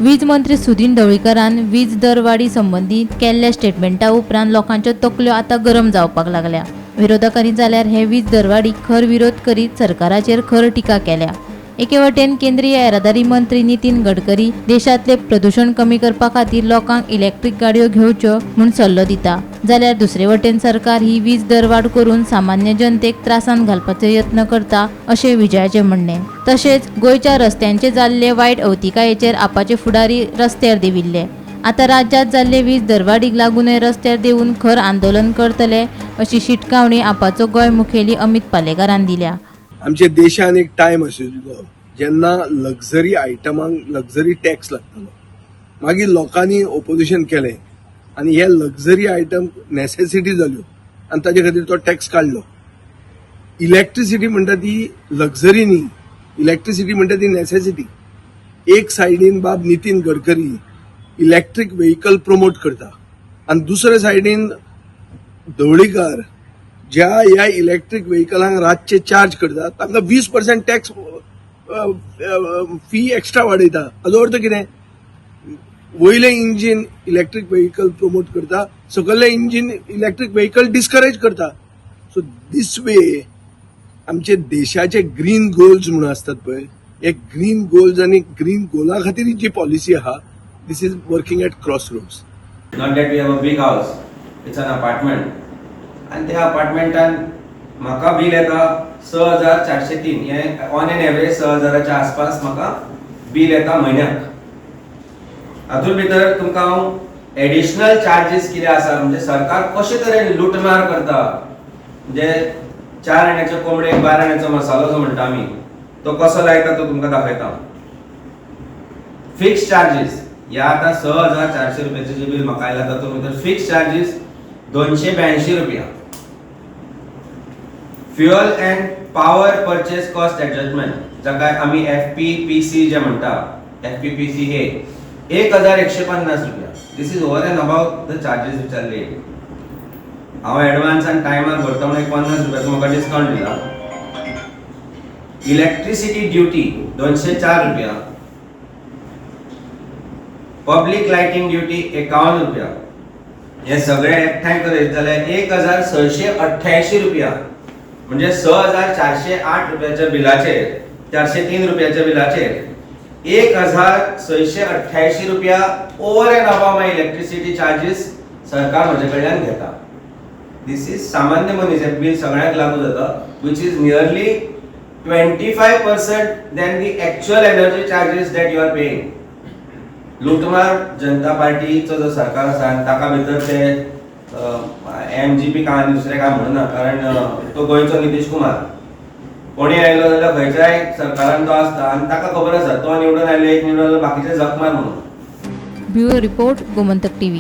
वीज मंत्री सुदिन ढवळीकारान वीज दरवाडी संबंदी केल्ल्या स्टेटमेंटा उपरांत लोकांच्यो तकल्यो आतां गरम जावपाक लागल्या. विरोधकांनी जाल्यार हे वीज दरवाडीक खर विरोध करीत सरकाराचेर खर टिका केल्या. एके वटेन केंद्रीय येरादारी मंत्री नितीन गडकरी देशांतले प्रदूषण कमी करपा खातीर लोकांक इलेक्ट्रीक गाडयो घेवच्यो म्हूण सल्लो दिता, जाल्यार दुसरे वटेन सरकार ही वीज दरवाड करून सामान्य जनतेक त्रासांत घालपाचो यत्न करता, अशें विजयाचें म्हणणें. तशेंच गोंयच्या रस्त्यांचे जाल्ले वायट अवतिकायेचेर आपाचे फुडारी रस्त्यार देंविल्ले. आतां राज्यांत जाल्ले वीज दरवाडीक लागूनय रस्त्यार देंवून खर आंदोलन करतले, अशी शिटकावणी आपाचो गोंय मुखेली अमित पालेकारान दिल्या. आमच्या देशान एक टायम आशिल्लो जेन्ना लक्झरी आयटमांक लक्झरी टॅक्स लागतालो. मागीर लोकांनी ओपोजिशन केलें आनी हे लक्झरी आयटम नॅसेसिटी जाल्यो आनी ताजे खातीर तो टॅक्स काडलो. इलेक्ट्रिसिटी म्हणटा ती लक्झरी न्ही, इलेक्ट्रिसिटी म्हणटा ती नॅसेसिटी. एक सायडीन बाब Nitin Gadkari electric vehicle promote करता आनी दुसरे सायडीन ढवळीकार ज्या ह्या इलेक्ट्रीक व्हेकलांक रातचे चार्ज करतात, तांकां 20% टॅक्स फी एक्स्ट्रा वाडयता. हाजो अर्थ कितें? वयलें इंजीन इलेक्ट्रीक व्हेकल प्रमोट करता, सकयलें इंजीन इलेक्ट्रीक व्हेकल डिस्करेज करता. सो दीस वे आमचे देशाचे ग्रीन गोल्स म्हणून आसतात पळय, हे ग्रीन गोल्स आनी ग्रीन गोला खातीर जी पॉलिसी आहा, this is working at cross roads. Not that we have a big house, it's an apartment. आनी त्या अपार्टमेंटान म्हाका बील येता 6403. हे ऑन एन एवरेज 6000च्या आसपास म्हाका बील येता म्हयन्याक. हातूंत भितर तुमकां हांव एडिशनल चार्जीस कितें आसा, म्हणजे सरकार कशे तरेन लुटमार करता, म्हणजे 4 आण्याच्या कोंबडेक 12 आण्याचो मसालो जो म्हणटा आमी, तो कसो लायता तो तुमकां दाखयता. फिक्स चार्जीस ह्या आतां 6400 रुपयाचें जें बील म्हाका आयलां, तातूंत भितर फिक्स चार्जीस 282 रुपया, fuel and power purchase cost adjustment, जाका आमी एफपीपीसी जे म्हणटा, एफपीपीसी हे 1150 रुपया. This is over and above the charges which are laid. हांव एडवान्स आनी टायमार भरता म्हणून एक 50 रुपयाचो म्हाका डिस्कावंट दिला. इलेक्ट्रिसिटी ड्युटी 204 रुपया, पब्लीक लायटींग ड्युटी 51 रुपया. हे सगळे एकठांय करीत जाल्यार 1688 रुपया, म्हणजे 6408 रुपयाच्या बिलाचेर, 403 रुपयाच्या बिलाचेर 1688 रुपया over and above my electricity charges सरकार म्हजे कडल्यान घेता. This is सामान्य मनीस, हें बील सगळ्यांक लागू जाता, which is nearly 25% than the actual energy charges that you are paying. लुटमार जनता पार्टीचो जो सरकार आसा आनी ताका भितर ते एमजीपी काय आनी दुसरें काय म्हणना, कारण तो गोंयचो नितीश कुमार. कोणी आयलो जाल्यार खंयच्याय सरकारान तो आसता आनी ताका खबर आसा, तो निवडून आयलो, एक निवडून आयलो, बाकीचे झक मार म्हणून. Bureau report, Gomantak TV.